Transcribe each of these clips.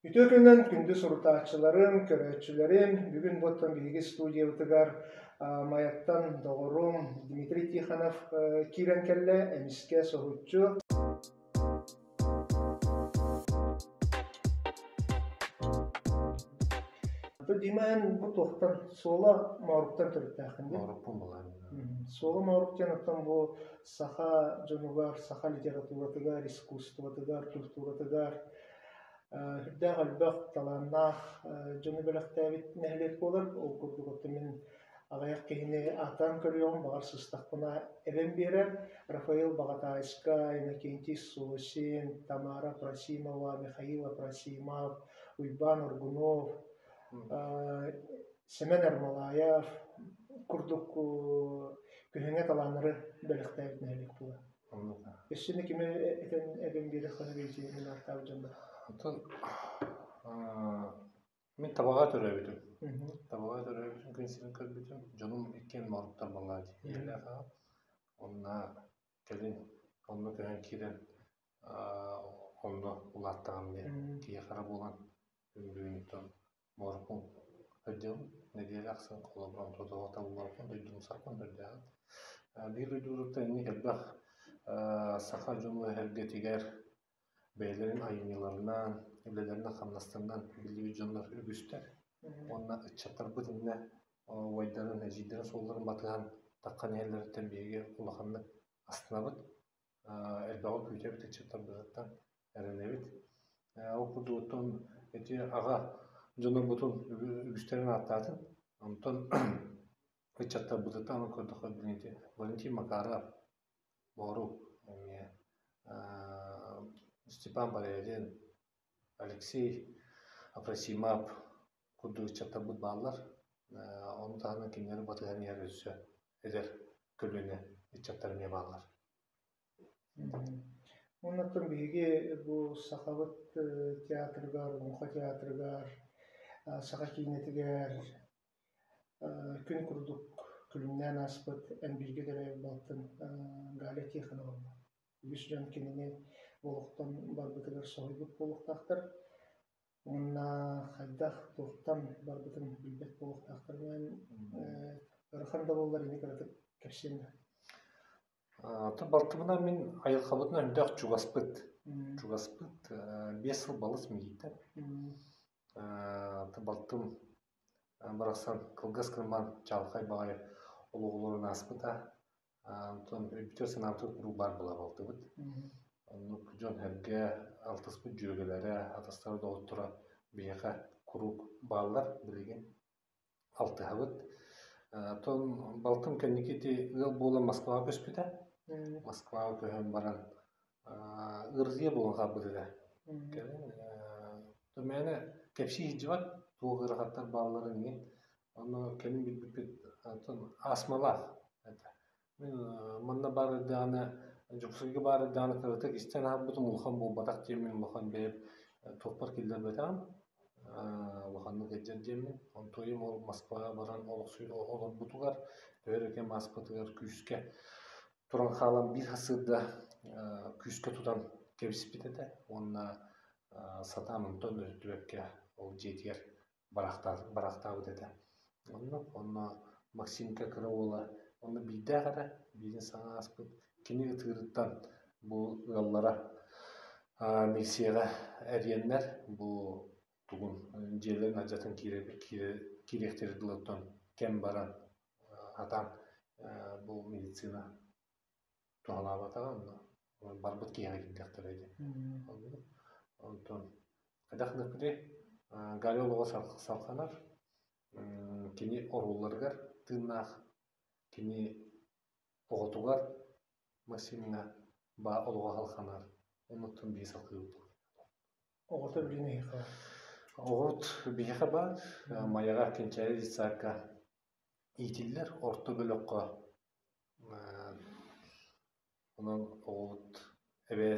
Үтүө күнүнэн күндү сурутааччыларым, көрөөччүлэрим! Бүгүн буоттан биһиги студиябытыгар Майаттан доҕорум Дмитрий Тихонов киирэн кэллэ, эмискэ соһуччу. Дима, эн бу туохтан Суола Мооруктан төрүттээххин дии? Моорукпун булан. Суола Моорук диэн оттон бу саха дьонугар, саха литературатыгар, искусствотыгар, культуратыгар Сүрдээх элбэх талааннаах дьону бэлэхтээбит нэһилиэк буолар. Ол курдук оттон мин аҕыйах киһини ааттаан көрүөҕүм, баҕар сыстахпына эбэн биэрэр. Рафаил Баҕатаайыскай, Иннокентий Сосин, Тамара Просимова, Михаил Апросимов, Уйбаан Аргунов, Сэмэн Ермолаев курдук күһүҥҥэ талааннары бэлэхтээбит нэһилиэк буолар. Өссө кими этэн эбэн биэриэххэ сөбүй мин ааттаабыт дьоннор? Оттон мин табаҕа төрөөбүтүм. Табаҕа төрөөбүтүм, күн сирин көрбүтүм. Дьонум иккиэн моруктар буоллаҕа дии, ийэлээх аҕам. Онно кэлин онно көһөн киирэн онно улааттаҕым диэн киһи хара буолан күн бүгүнүттэн Моркун сылдьабын, нэдиэлэ ахсын холобура тотоҕо буларбын, дойдум сарбын көрдөөҕүн. Биир дойдубутуттан инник элбэх саха дьону эһэргэтигэр бэйэлэрин айымньыларынан, үлэлэринэн-хамнастарынан биллибит дьоннор үгүстэр. Уонна ыччаттарбыт иннэ убайдарын, эдьиийдэрин суолларын батыһан таххан иһэллэриттэн биһиги улаханнык астынабыт. Элбэҕи күүтэбит ыччаттарбытыттан эрэнэбит. Ол курдук оттон ити аҕа дьоннорбутун үгүстэрин ааттаатым. Онтон ыччаттарбытыттан көрдөххө ити Валентин Макаров, Борук эмиэ Степан Борядин, Алексей Апросимов курдук ыччаттарбыт бааллар. Ону таһынан кинилэри батыһан иһэр өссө эдэр көлүөнэ ыччаттар эмиэ бааллар. Оннуттан биһиги бу Сахабыт театрыгар, Олоҥхо театрыгар, саха киинэтигэр күн курдук күлүмнээн ааспыт эн бииргэ төрөөбүт балтын Галя Тихонова үгүс дьон кинини олохтон барбытыгар соһуйбут буолуохтаахтар. Уонна хайдах, туохтан барбытын билбэт буолуохтаахтар диэн ыарахан да буоллар ини кыратык кэпсиэм да. Оттон балтыбынан мин айылҕабытынан өйдөөх чугаспыт. Чугаспыт 5 сыл балыс миигиттэн. Балтым барахсан кылгас кырман чаҕылхай баҕайы олоҕуларын ааспыта. Онтон өйбүтүгэр-санаабытыгар куруук баар буола балтыбыт. Оннук дьон-сэргэ алтыспыт дьүөгэлэрэ, атастара, доҕотторо биһиэхэ куруук бааллар билигин алтыһабыт. Оттон балтым кэнники ити ыал буолан Москваҕа көспүтэ. Москваҕа көһөн баран ыарытыйа буолан хаалбыт этэ. Кэлин мээнэ кэпсии сылдьыбат, туох ыарахаттар баалларын иһин. Онно кэлин билбиппит оттон астмалаах этэ. Мин манна баар эрдэҕинэ, Дьокуускайга баар эрдэҕинэ кыратык истэн аһарбытым улахан буолбатах диэммин улахан бэйэм туохпар киллэрбэтэҕим. Улаханнык ыалдьар диэммин. Онтуойум ол Москваҕа баран олорбутугар, төһө эрэ кэм ааспытыгар күүскэ туран хаалан биир сарсыарда күүскэ тутан кэбиспит этэ уонна сатаан онтон өрүттүбэккэ ол дьиэтигэр барахтаабыт этэ. Онно онно Максимка кыра уола онно биирдээх этэ, биирин саҥа ааспыт. Кини ытыырыттан бу ыаллара милицияҕа эрийэннэр бу тугун дьиэлэрин алдьатан киириэхтэрэ дылы оттон кэм баран сатаан бу медицина туһалаабатаҕа онно барбыт киһиэхэ киирдэхтэрэ дии. Онтон хайдах гыныахпытый Галя олоҕо салҕанар кини оруолларыгар тыыннаах кини оҕотугар Максимҥа баа олоҕо салҕанар оннуттан биһи салҕыыбыт. Оҕото билигин эһиэхэ баар. Оҕобут биһиэхэ баар Майаҕа Кэнчээри детсадка иитиллэр орто бөлөххө Онон оҕобут эбээ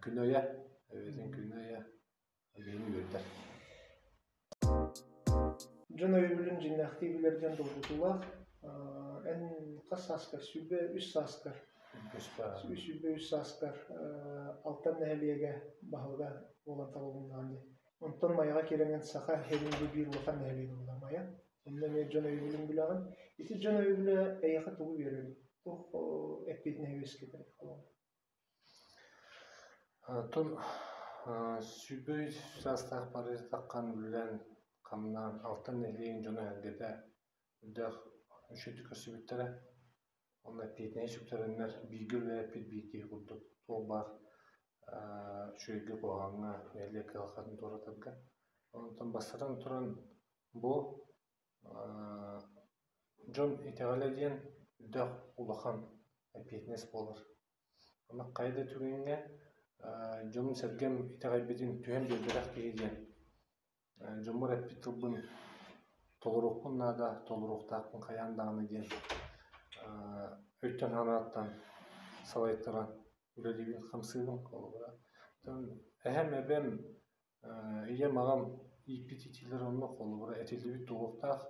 күн ыйа, эбэтин күн ыйа биһини үөрдэр. Дьон өйөбүлүн дьиҥнээхтии билэр диэн долгутуулаах. Эн хас сааскар? 23 сааскар. 23 сааскар. Алтан нэһилиэгэ баһылыга буолан талылыннаҕын дии. Онтон Майаҕа киирэҥҥин Саха сирин биир улахан нэһилиэгэ буолла Майа. Онно эмиэ дьон өйөбүлүн билэҕин. Ити дьон өйөбүлэ эйиэхэ тугу биэрэрий? Туох эппиэтинэһи үөскэтэр? Оттон сүбэй саастаах барыытаххан үлэлээн хамнаан Алтан нэһилиэгин дьоно-сэргэтэ үрдээх үчүгэйдик көрсүбүттэрэ. Онно эппиэтинэһи сүктэрэннэр бииргэ үлэлэппит биир киһи курдук туох баар үчүгэйгэ куһаҕаҥҥа нэһилиэк кыһалҕатын туоратарга. Онтон бастатан туран бу дьон итэҕэлэ диэн үрдээх улахан эппиэтинэс буолар. Аны хайа да түгэҥҥэ дьонум-сэргэм итэҕэйбитин түһэн биэрбэтэх киһи диэн дьоммор эппит тылбын толоруохпун наада, толоруохтаахпын хайаан даҕаны диэн өйтөн-санааттан салайтаран үлэлиибин, хамсыыбын холобура. Оттон эһэм, эбэм, ийэм, аҕам ииппит иитиилэрэ онно холобура этиллибит туруохтаах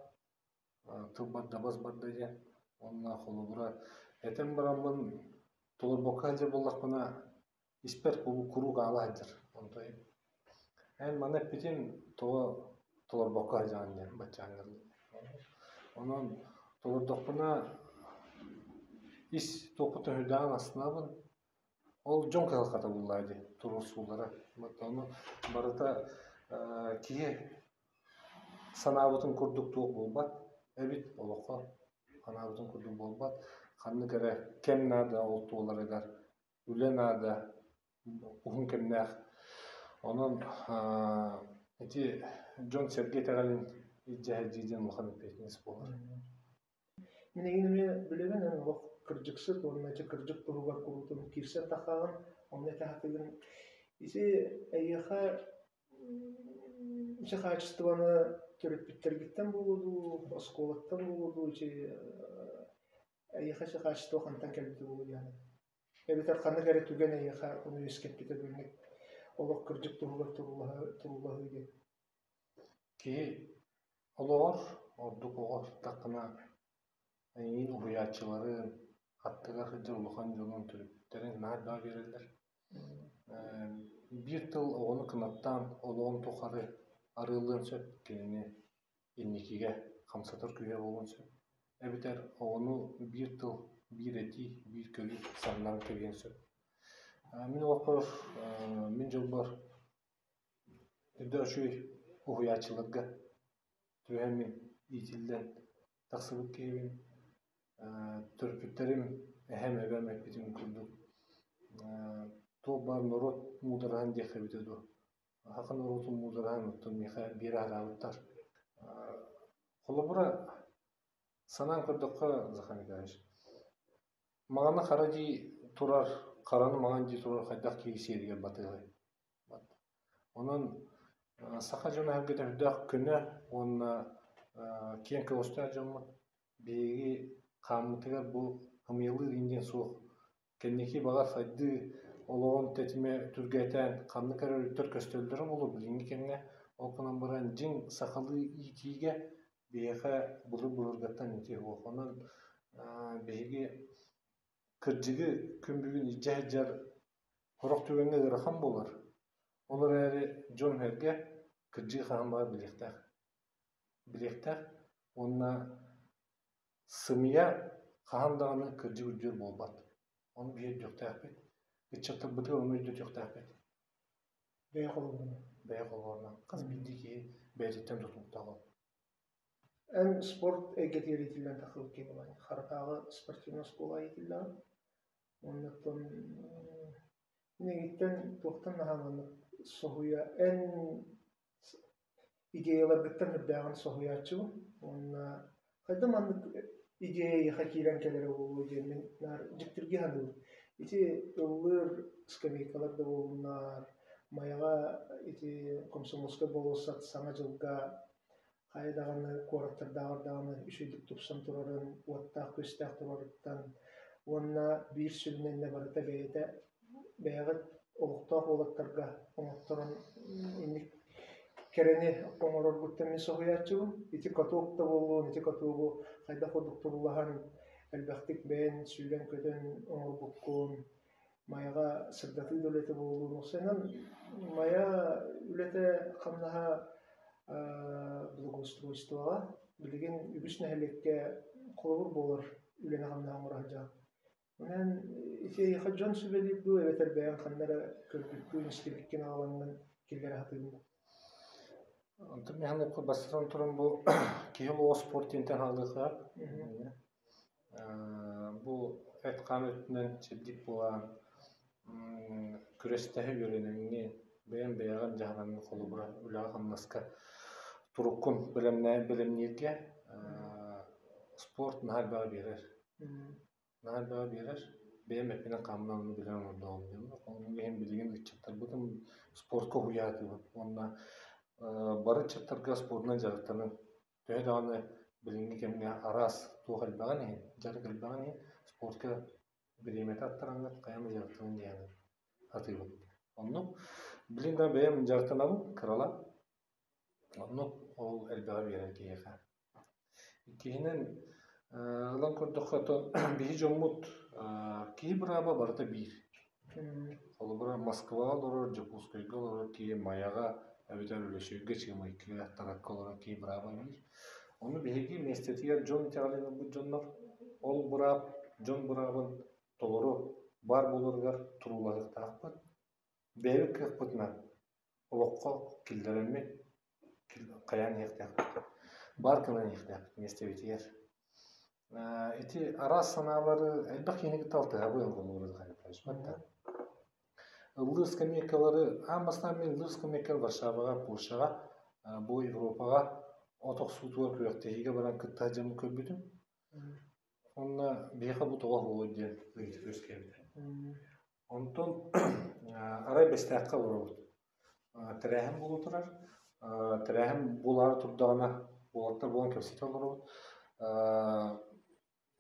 тыл барда, бас барда диэн. Уонна холобура этэн бараммын толорбокко сылдьар буоллахпына испэр куруук аала сылдьар. Онтон эн маны эппитин тоҕо толорбокко сылдьаҕын диэн баччааҥҥа Онон толордохпуна ис туохпуттан сүрдээҕин астынабын. Ол дьон кыһалҕата буоллаҕа дии, туруорсуулара. Ону барыта киһи санаабытын курдук туох буолбат эбит олоххо санаабытын курдук буолбат. Ханнык эрэ кэм наада ол туоларыгар, үлэ наада, уһун кэмнээх. Онон ити дьон-сэргэ итэҕэлин илдьэ сылдьыы диэн улахан эппиэтинэс буолар. Мин эйигин эмиэ билэбин, эн олох кырдьыксыт уонна ити кырдьык туһугар куруутун киирсэн таххаҕын, онно этэ сатыыгын. Ити эйиэхэ ити хаачыстыбаны төрөппүттэргиттэн буолуо дуу, оскуолаттан буолуо дуу, ити эйиэхэ ити хаачыстыба хантан кэлбитэ буолуо диэн Эбэтэр ханнык эрэ түгэн эйиэхэ ону үөскэппитэ бүгүҥҥү олох кырдьык туһугар туруулаһыы диэн. Киһи олоҕор, ордук оҕо сыттаххына, эйигин уһуйааччыларын, аттыгар сылдьар улахан дьонун төрөппүттэрин наһаа элбэҕи биэрэллэр. Биир тыл оҕону кынаттаан олоҕун тухары арыаллыан сөп кинини инникигэ хамсатар күүһэ буолуон сөп. Эбэтэр оҕону биир тыл, биир этии, биир көрүү самнаран кэбиһиэн сөп. Мин олохпор, мин дьолбор үрдэ үчүгэй уһуйааччыларга түбэһэммин иитиллэн тахсыбыт киһибин. Төрөппүттэрим, эһэм, эбэм эппитин курдук туох баар норуот муудараһын диэххэ эбитэ дуо Саха норуотун муудараһын оттон миэхэ биэрэ сатаабыттар. Холобура, санаан көрдөххө, Захар Николаевич, маҥаны хара дии турар, хараны маҥан дии турар хайдах киһи сиэригэр батыаҕай? Онон саха дьоно сэргэтэ сүрдээх көнө уонна киэҥ көҕүстээх дьоммут. Биһиги хааммытыгар бу ымыйалыыр диэн суох. Кэнники баҕар сайдыы олоҕун тэтимэ түргэтээн ханнык эрэ өрүттэр көстөллөрө буолуо билиҥҥи кэмҥэ. Ол гынан баран дьиҥ сахалыы иитиигэ биһиэхэ былыр-былыргаттан ити суох. Онон биһиги кырдьыгы күн бүгүн илдьэ сылдьар сорох түгэҥҥэ ыарахан буолар. Ол эрээри дьон-сэргэ кырдьыгы хаһан баҕар билиэхтээх. Билиэхтээх уонна сымыйа хаһан даҕаны кырдьык үрдүөр буолбат. Ону биһи өйдүөхтээхпит. Ыччаттарбытыгар ону өйдөтүөхтээхпит. Бэйэ холобурунан. Бэйэ холобурунан. Хас биирдии киһи бэйэтиттэн тутулуктаах ол. Эн спорт эйгэтигэр иитиллэн тахсыбыт киһи буолаҕын. Харатааҕы спортивнай оскуолаҕа иитиллэҕин. Оннуттан мин эйигиттэн туохтан наһаа маннык соһуйа эн идеяларгыттан үрдээҕин соһуйааччыбын уонна хайдах маннык идея эйиэхэ киирэн кэлэрэ буолуо диэн мин наар дьиктиргии саныыбын. Ити ыллыыр скамейкалар да буоллуннар, Майаҕа ити Комсомольскай болуоссат Саҥа дьылга хайа даҕаны куораттардааҕар даҕаны үчүгэйдик тупсан турарын, уоттаах-күөстээх турарыттан уонна биир сүрүнэ барыта бэйэтэ бэйэҕит олохтоох уолаттарга оҥотторон инник кэрэни оҥороргуттан мин соһуйааччыбын. Ити каток да буоллун, ити катогу хайдах курдук турулаһан элбэхтик бэйэн сүүрэн-көтөн оҥорбуккун. Майаҕа сырдатыы да үлэтэ буолуон охсуонан Майа үлэтэ хамнаһа благоустройствоҕа билигин үгүс нэһилиэккэ холобур буолар үлэни-хамнаһы оҥоро сылдьаҕын. Онон ити эйиэхэ дьон сүбэлиир дуу эбэтэр бэйэҥ ханна эрэ көрбүккүн, истибиккин аҕалаҥҥын киллэрэ сатыыгын дуу? Онтон мин бастатан туран бу киһи олоҕо спорт диэнтэн хаалыахха. Бу эт-хаан өттүнэн чэбдик буолан күрэстэһэ үөрэнэҥҥин, бэйэҥ бэйэҕин дьаһанаҥҥын холобура үлэҕэ-хамнаска туруккун бэлэмнииргэ спорт наһаа элбэҕи биэрэр. Наһаа элбэҕи биэрэр. Бэйэм эппинэн-хааммынан ону билэн олордоҕум диэн. Ону иһин билигин ыччаттарбытын спортка уһуйаатыбыт уонна бары ыччаттарга спордунан дьарыктаныҥ. Төһө даҕаны билиҥҥи кэмҥэ араас туох элбэҕин иһин, дьарык элбэҕин иһин спортка бириэмэтэ аттараҥҥыт хайаан да дьарыктаныҥ диэн сатыыбын. Оннук билигин да бэйэм дьарыктанабын кыралаан. Оннук ол элбэҕи биэрэр киһиэхэ. Иккиһинэн, ылан көрдөххө, оттон биһи дьоммут киһи бырааба барыта биир. Холобура, Москваҕа олорор, Дьокуускайга олорор киһи Майаҕа эбэтэр Өлөсөйгө, Чыамайыкыга, Таракка олорор киһи бырааба биир. Ону биһиги миэстэтигэр дьон итэҕэлин ылбыт дьоннор ол быраап дьон быраабын толору баар буоларыгар туруулаһыахтаахпыт. Бэйэбит кыахпытынан олоххо киллэрэммит хайаан иһиэхтээхпит, баар гынан иһиэхтээхпит миэстэбитигэр. Ити араас санаалары элбэх киһини кытта алтыһабын да. Ыллыыр скамейкалары аан бастаан мин ыллыыр скамейканы Варшаваҕа, Польшаҕа, бу Европаҕа от охсуутугар күрэхтэһиигэ баран кытта сылдьаммын көрбүтүм. Уонна биһиэхэ бу тоҕо буолуой диэн ыйытык үөскээбитэ. Онтон арай Бэстээххэ олоробут. Тэрээһин буола турар. Тэрээһин буолаары турдаҕына уолаттар буолан кэпсэтэ олоробут.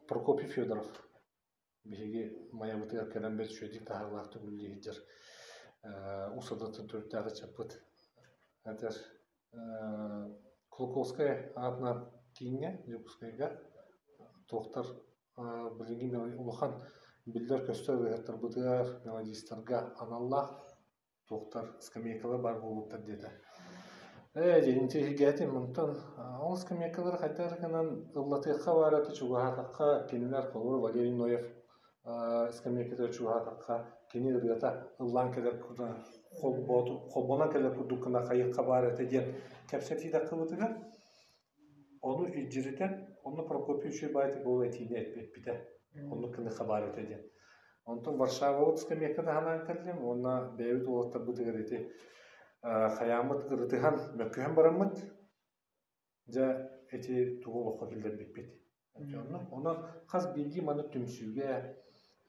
Прокопий Федоров биһиги Майабытыгар кэлэн бэрт үчүгэйдик таһаарыылаахтык үлэлии сылдьар Уус Алдантан төрүттээх ыччаппыт этэр Кулаковскай аатынан кииҥҥэ Дьокуускайга туохтар билигин улахан биллэр-көстөр ырыаһыттарбытыгар, мелодистарга аналлаах туохтар скамейкалар баар буолбуттар диэтэ. Ээ, диэн интириэһиргээтим. Онтон ол скамейкалары хайдах эрэ гынан ыллатыахха баар этэ, чугаһаатахха кинилэр, холобур, Валерий Ноев скамейкатыгар чугаһаатахха, кини ырыата ыллаан кэлэр холбонон кэлэр курдук гына хайыахха баар этэ диэн кэпсэтии тахсыбытыгар, Ону илдьиритэн, онно Прокопий үчүгэй баайдык ол этиини эппитэ. Оннук гыныахха баар этэ диэн. Онтон Варшавабыт скамейканы санаан кэллим уонна бэйэбит уолаттарбытыгар ити хайааммыт ырытыһан, мөккүһэн бараммыт, дьэ ити тугу олоххо киллэрбиппит. Онон хас биирдии маннык түмсүүгэ,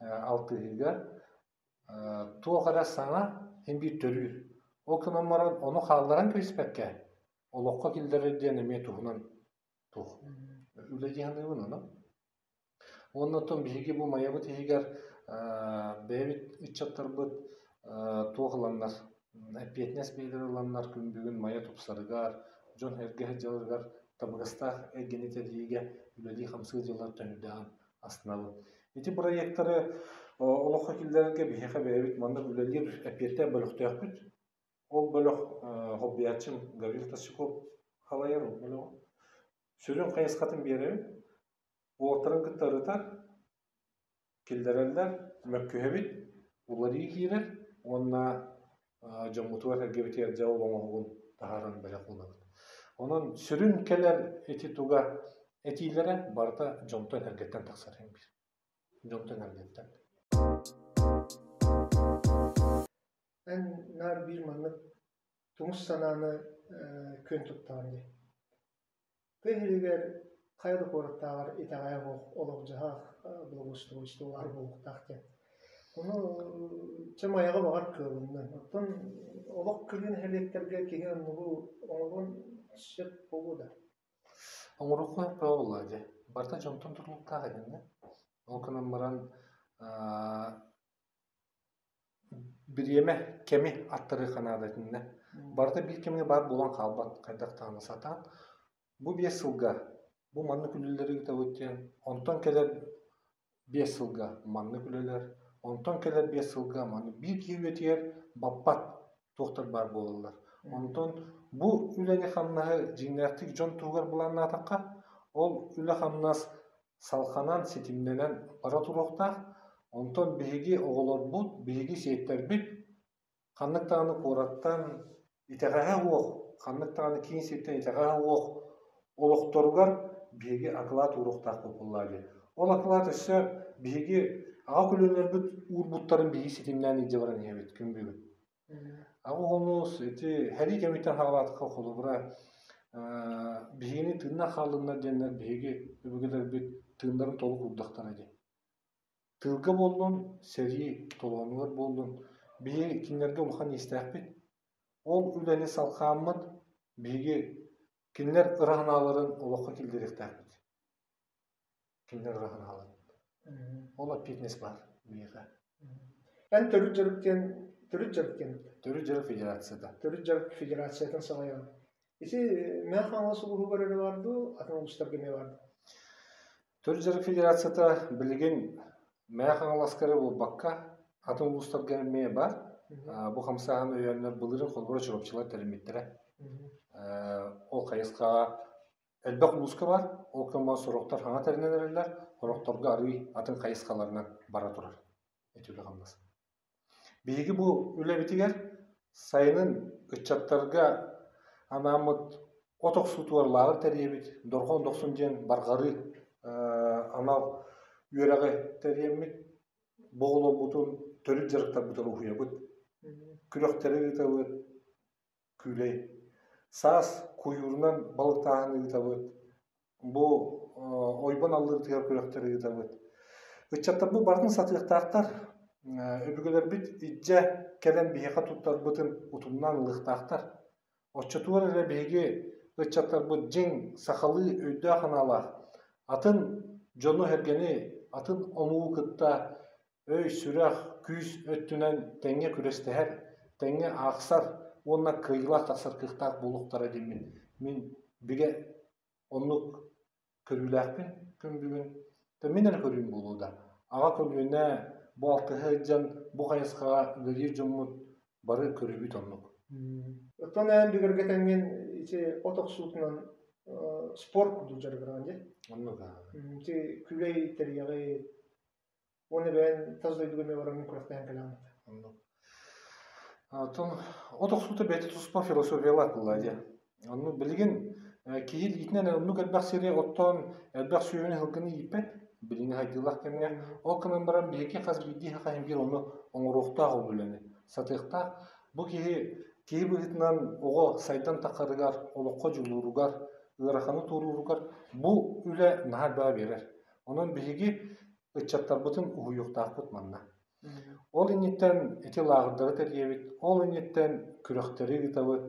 алтыһыыга туох эрэ саҥа син биир төрүүр. Ол гынан баран ону хаалларан кэбиспэккэ, олоххо киллэрэр диэн эмиэ туһунан туох үлэ дии саныыбын ону. Уонна оттон биһиги бу Майабыт иһигэр бэйэбит ыччаттарбыт туох ыланнар, эппиэтинэс бэйэлэрэ ыланнар күн бүгүн Майа тупсарыгар, дьон эргэ сылдьалларыгар табыгастаах эйгэни тэрийиигэ үлэлии-хамсыы дьыллар төһүрдээҕин астынабын. Ити бырайыактары олоххо киллэрэргэ биһиэхэ бэйэбит маннык үлэлиир эппиэттээх бөлөхтөөхпүт. Ол бөлөх холбуйааччым Гаврил Тосяков халайар ол бөлөҕү. Сүрүн хайысхатын биэрэбин. Уолаттарын кытта ырытар, киллэрэллэр, мөккүһэбит, уларыы киирэр уонна дьоммутугар эргэбитигэр дьэ ол оҥоһугун таһааран бэлэх уунабыт. Онон сүрүн кэлэр ити туга этиилэрэ барыта дьонтон эргэттэн тахсар биир. Дьонтон эргэттэн. Эн наар биир маннык тумус санааны күөн туттаҕын дии. Тыа сиригэр хайа да куораттааҕар итэҕэйэ суох олох-дьаһах, благоустройство баар буолуохтаах диэн. Ону чэ Майаҕа баҕар кыалыннын. Оттон олох кырыы нэһилиэктэргэ киһи оннугу оҥоруон сөп буолуо да? Оҥоруохха сөп буоллаҕа дии. Барыта дьонтон тутулуктаах этиннэ. Ол гынан баран бириэмэ, кэми аттарыахха наада итиннэ. Барыта биир кэмҥэ баар буолан хаалбат, хайдах даҕаны сатаан. Бу 5 сылга бу маннык үлэлэри ыытабыт диэн, онтон кэлэр 5 сылга маннык үлэлэр, Онтон кэлэр 5 сылга маны биир киһи үйэтигэр баппат туохтар баар буолаллар. Онтон бу үлэни-хамнаһы дьиҥнээхтик дьон туһугар былааннаатахха, ол үлэ-хамнас салҕанан, ситимнэнэн бара туруохтаах. Онтон биһиги оҕолорбут, биһиги сиэттэрбит ханнык даҕаны куораттан итэҕэһэ суох, ханнык даҕаны киин сиртэн итэҕэһэ суох олохторугар биһиги акылаат ууруохтаахпыт буоллаҕа дии. Ол акылаат өссө биһиги аҕа көлүөнэлэрбит уурбуттарын биһиги ситимнээн илдьэ баран иһэбит күн бүгүн. Аҕа оҕонус ити сэрии кэмиттэн саҕалаатахха холобура биһигини тыыннаах хааллыннар диэннэр биһиги өбүгэлэрбит тыыннарын толук уурдахтара дии. Тыылга буоллун, сэрии толоонугар буоллун, биһиги кинилэргэ улахан иэстээхпит. Ол үлэни салҕааммыт биһиги кинилэр ыра санааларын олоххо киллэриэхтээхпит. Кинилэр ыра санааларын. Ол эппиэтинэс баар биһиэхэ. Эн төрүт дьарык диэн төрүт дьарык диэн Төрүт дьарык федерацията. Төрүт дьарык федерациятын салайан. Ити Мэҥэ Хаҥалас улууһугар эрэ баар дуу, атын улуустарга эмиэ баар дуу? Төрүт дьарык федерацията билигин Мэҥэ Хаҥаласка эрэ буолбакка, атын улуустарга эмиэ баар. Бу хамсааһын өйөөннөр былырыын холобура Чурапчылар тэриммиттэрэ. Ол хайысхаҕа элбэх улууска баар, ол гынан сорохтор саҥа тэринэн эрэллэр, сорохторго арыый атын хайысхаларынан бара турар ити үлэ-хамнас. Биһиги бу үлэбитигэр сайынын ыччаттарга анааммыт от охсуутугар лааҕыр тэрийэбит, Дорҕоон Дохсун диэн барҕарыы анал үөрэҕи тэрийэммит, бу оҕолорбутун төрүт дьарыктарбытын уһуйабыт, күрэхтэри ыытабыт, күүлэй. Саас куйуурунан балыктааһын ыытабыт, бу ойбон аллыыртыгар күрэхтэри ыытабыт. Ыччаттарбыт барытын сатыахтаахтар. Өбүгэлэрбит илдьэ кэлэн биһиэхэ туттарбытын утумнаан ылыахтаахтар. Оччотугар эрэ биһиги ыччаттарбыт дьиҥ сахалыы өйдөөх-санаалаах, атын дьону-сэргэни, атын омугу кытта өй-сүрэх, күүс өттүнэн тэҥҥэ күрэстэһэр, тэҥҥэ аахсар уонна кыайыылаах тахсар кыахтаах буолуохтара диэммин мин бигэ оннук көрүүлээхпин күн бүгүн. Мин эрэ көрүүм буолуо да, аҕа көлүөнэ бу алтыһа сылдьан бу хайысхаҕа үлэлиир дьоммут бары көрүүбүт оннук. Оттон эн бигэргэтэҥҥин ити от охсуутунан спорт курдук дьарыгыраҕын дии? Оннук. Ити күлэй тэрийэҕи Уонна бэйэн тас дойдуга эмиэ баран күрэхтэһэн кэлэҕин. Оннук. Оттон от охсуута бэйэтэ туспа философиялаах буолла дии. Онну билигин киһи илиитинэн оннук элбэх сири оттоон элбэх сүөһүнү сылгыны ииппэт. Билиҥҥи хайдыылаах кэмҥэ. Ол гынан баран биһиги хас биирдии хаһан биир ону оҥоруохтаах ол үлэни сатыахтаах. Бу киһи киһи быһыытынан оҕо сайдан таххарыгар, олоххо дьулууругар, ыараханы туорууругар бу үлэ наһаа элбэҕи биэрэр. Онон биһиги ыччаттарбытын уһуйуохтаахпыт манна. Ол инниттэн ити лааҕырдары тэрийэбит, ол инниттэн күрэхтэри ыытабыт,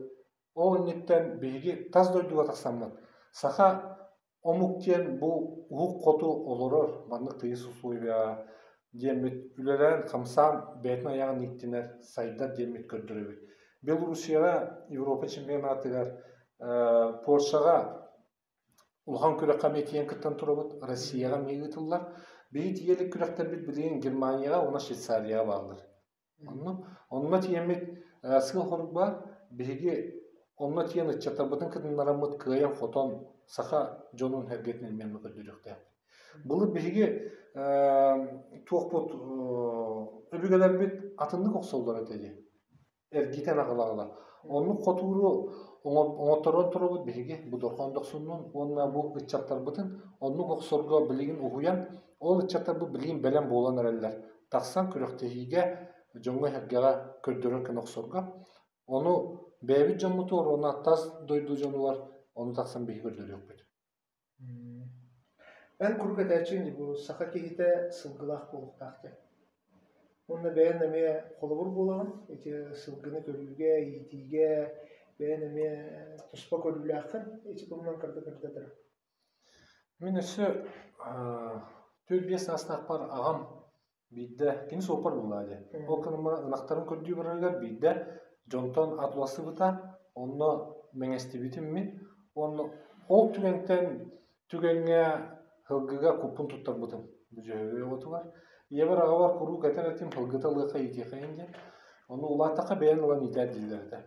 ол инниттэн биһиги тас дойдуга тахсаммыт саха омук диэн бу уһук хоту олорор маннык тыйыс условияҕа диэммит үлэлээн-хамсаан бэйэтин айаҕын ииттинэр, сайдар диэммит көрдөрөбүт. Белоруссияҕа Европа чемпионатыгар, Польшаҕа Улахан күрэххэ эмиэ тиийэн кыттан турабыт, Россияҕа эмиэ ыытыллар. Биһиги тиийэ илик күрэхтэрбит билигин Германияҕа уонна Швейцарияҕа бааллар. Онно, онно тиийэммит сыал-сорук баар, биһиги онно тиийэн ыччаттарбытын кытыннараммыт кыайан-хотон саха дьонун сэргэтин эмиэ онно көрдөрүөхтээхпит. Былыр биһиги туохпут өбүгэлэрбит атыннык охсоллор этэ дии. Эргитэн аҕала-аҕала. Оннук хотууру оҥотторон турабыт биһиги бу Дорҕоон Дохсуннуун уонна бу ыччаттарбытын оннук охсорго билигин уһуйан, ол ыччаттарбыт билигин бэлэм буолан эрэллэр. Тахсан күрэхтэһиигэ дьоҥҥо-сэргэҕэ көрдөрөр гына охсорго. Ону бэйэбит дьоммутугар уонна тас дойду дьонугар ону тахсан биһиги көрдөрүөхпүт. Эн куруук этээччиҥ дии бу саха киһитэ сылгылаах буолуохтаах диэн. Уонна бэйэн эмиэ холобур буолаҕын, ити сылгыны көрүүгэ, иитиигэ бэйэн эмиэ туспа көрүүлээххин, ити туһунан кырда-кырда Мин өссө 4-5 саастаахпар аҕам Биирдэ кини суоппар буоллаҕа дии. Ол гынан ынахтарын көрдүү барарыгар биирдэ дьонтон ат уларсыбыта, онно мэҥэстибитим мин. Уонна ол түгэнтэн түгэҥҥэ сылгыга куппун туттарбытым бу Дьөһөгөй оҕотугар. Ийэбэр аҕабар куруук этэр этим сылгыта ылыахха иитиэхэйин диэн. Ону улааттахха бэйэн ылан иитээр дииллэр этэ.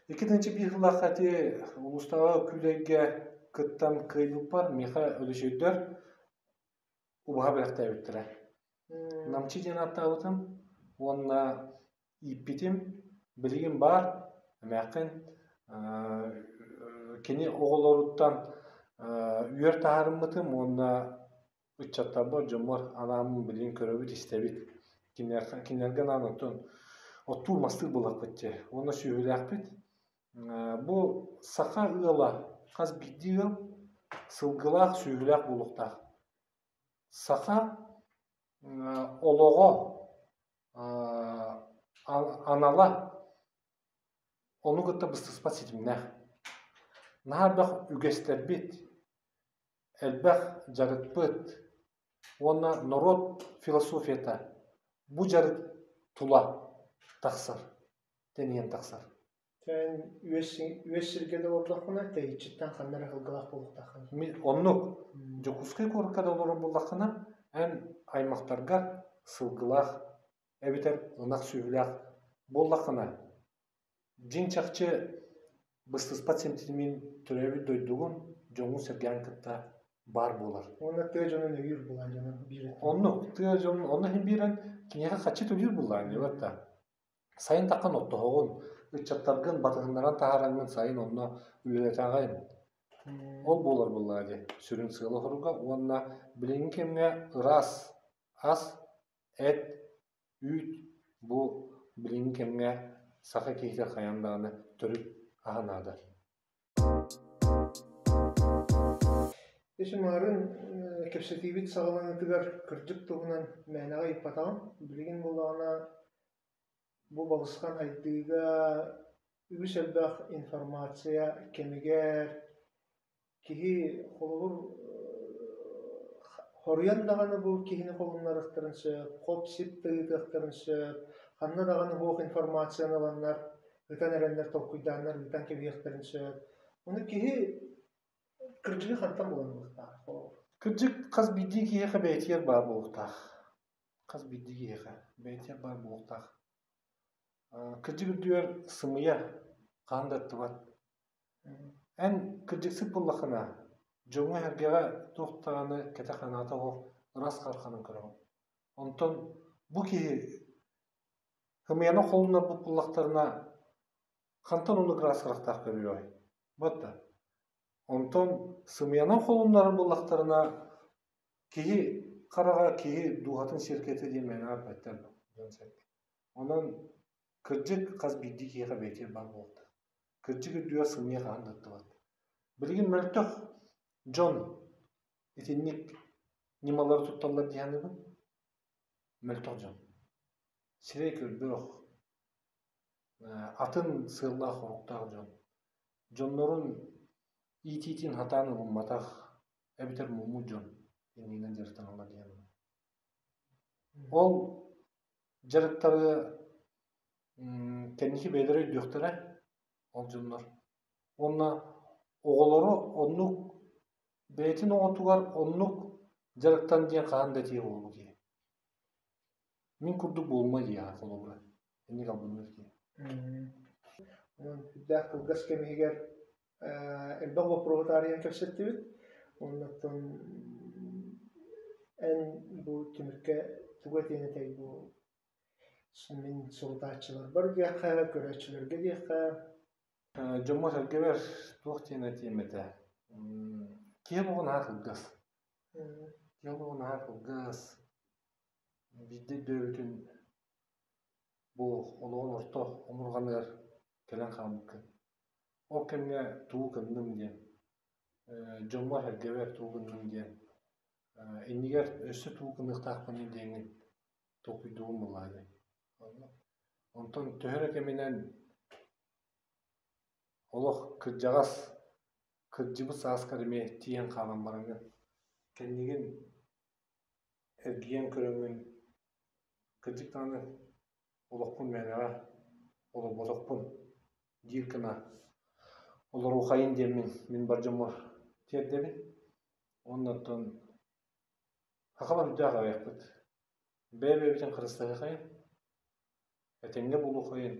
2001 сыллаахха ити улуустааҕы күүлэйгэ кыттан кыайбыппар миэхэ өлөчөйдөр убаһа бэлэхтээбиттэрэ. Намчы диэн ааттаабытым уонна ииппитим. Билигин баар эмээххин кини оҕолоруттан үөр таһаарыммытым уонна ыччаттарбар, дьоммор анааммын билигин көрөбүт, истэбит. Кинилэргэ анаан оттон оттуур мастыыр буоллахпыт дии. Уонна сүөһүлээхпит. Бу саха ыала хас биирдии ыал сылгылаах, сүөһүлээх буолуохтаах. Саха олоҕо анала ону кытта быстыспат ситимнээх. Наһаа элбэх үгэстэрбит, элбэх дьарыкпыт уонна норуот философията бу дьарык тула тахсар, тэнийэн тахсар. Эн үөс сиргэ да олордоххуна, тэйиччиттэн ханна эрэ сылгылаах буолуохтааххын. Оннук. Дьокуускай куоракка да олорор буоллаххына, эн аймахтаргар сылгылаах эбэтэр ынах сүөһүлээх буоллаххына, дьиҥ-чахчы быстыспат ситимин төрөөбүт дойдугун, дьоҥҥун-сэргэҕин кытта баар буолар. Уонна тыа дьонун өйүүр буолаан дьонун биир Оннук. Тыа дьонун онно иһин биэрэн киниэхэ хаччы төлүүр буоллаҕыҥ диэбэт да. Сайын таххан оттоһоҕун, ыччаттаргын батыһыннаран таһаараҥҥын сайын онно үлэлэтэҕин. Ол буолар буоллаҕа дии сүрүн сыала-соруга уонна билиҥҥи кэмҥэ ыраас ас, эт, үүт бу билиҥҥи кэмҥэ саха киһитэ хайаан даҕаны төрүт аһа наада. Ис марын кэпсэтиибит саҕаланыытыгар кырдьык туһунан мээнэҕэ ыйыппатаҕым. Билигин буоллаҕына бу балысхан сайдыыга үгүс элбэх информация кэмигэр киһи холобур хоруйан даҕаны бу киһини холуннарыахтарын сөп, хоп-сип да ыытыахтарын сөп, ханна даҕаны суох информацияны ыланнар ытан эрэннэр толкуйдааннар ыытан кэбиһиэхтэрин сөп. Ону киһи кырдьыгы хантан булан ылыахтаах? Кырдьык хас биирдии киһиэхэ бэйэтигэр баар буолуохтаах. Хас биирдии киһиэхэ бэйэтигэр баар буолуохтаах. Кырдьык үрдүгэр сымыйа хаһан да ыттыбат. Эн кырдьыксыт буоллаххына, дьоҥҥо-сэргэҕэ туох даҕаны кэтэх санаата суох ыраас хараххынан көрөҕүн. Онтон бу киһи Ымыйаны холуннарбыт буоллахтарына, хантан оннук ыраас харахтаах көрүөҕүй? Буотта. Онтон сымыйанан холуннарар буоллахтарына, киһи хараҕа киһи дууһатын сиэркэтэ диэн мээнэҕэ эппэттэр дьон-сэргэ. Онон кырдьык хас биирдии киһиэхэ бэйэтигэр баар буолуохтаах. Кырдьык үрдүгэр сымыйа хаһан да ыттыбат. Билигин мөлтөх дьон итинник ньымалары тутталлар дии саныыбын. Мөлтөх дьон. Сирэй көрбөх, атын сыаллаах-соруктаах дьон. Дьоннорун иитиитин сатаан ылымматах эбэтэр муммут дьон иннинэн дьарыктаналлар диэн. Ол дьарыктары кэнники бэйэлэрэ өйдүөхтэрэ ол дьоннор. Уонна оҕолору оннук бэйэтин оҕотугар оннук дьарыктан диэн хаһан да этиэ буолуо киһи. Мин курдук буолума диэҕэ холобура. Инник албынныыр киһи. Онон сүрдээх кылгас кэм иһигэр элбэх боппуруоһу таарыйан кэпсэттибит. Оннуттан эн бу түмүккэ тугу этиэн этэй бу мин сурутааччыларбар диэххэ, көрөөччүлэргэ диэххэ? Дьоммор-сэргэбэр туох диэн этиэм этэ? Киһи олоҕо наһаа кылгас. Киһи олоҕо наһаа кылгас. Биирдэ өйдөөбүтүн бу олоҕун орто омурҕаныгар кэлэн хаалбыккын. Ол кэмҥэ тугу гынным диэн, дьоммор-сэргэбэр тугу гынным диэн, иннигэр өссө тугу гыныахтаахпыный диэҥҥин толкуйдуубун буоллаҕа дии. Онтон төһө эрэ кэминэн олох кырдьаҕас, кырдьыбыт сааскар эмиэ тиийэн хаалан бараҥҥын, кэннигин эргийэн көрөҥҥүн, кырдьык даҕаны олохпун мээнэҕэ олорботохпун диир гына олоруохайын диэммин мин бар дьоммор тиэрдэбин. Уонна оттон сахалар үрдээх аҕыйахпыт. Бэйэ-бэйэбитин харыстаһыахайын, этэҥҥэ буолуоххайын.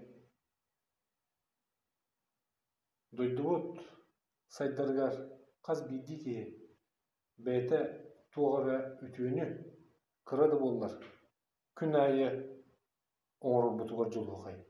Дойдубут сайдарыгар хас биирдии киһи бэйэтэ туох эрэ үтүөнү, кыра да буоллар, күн аайы оҥорорбутугар дьулуһуохайын.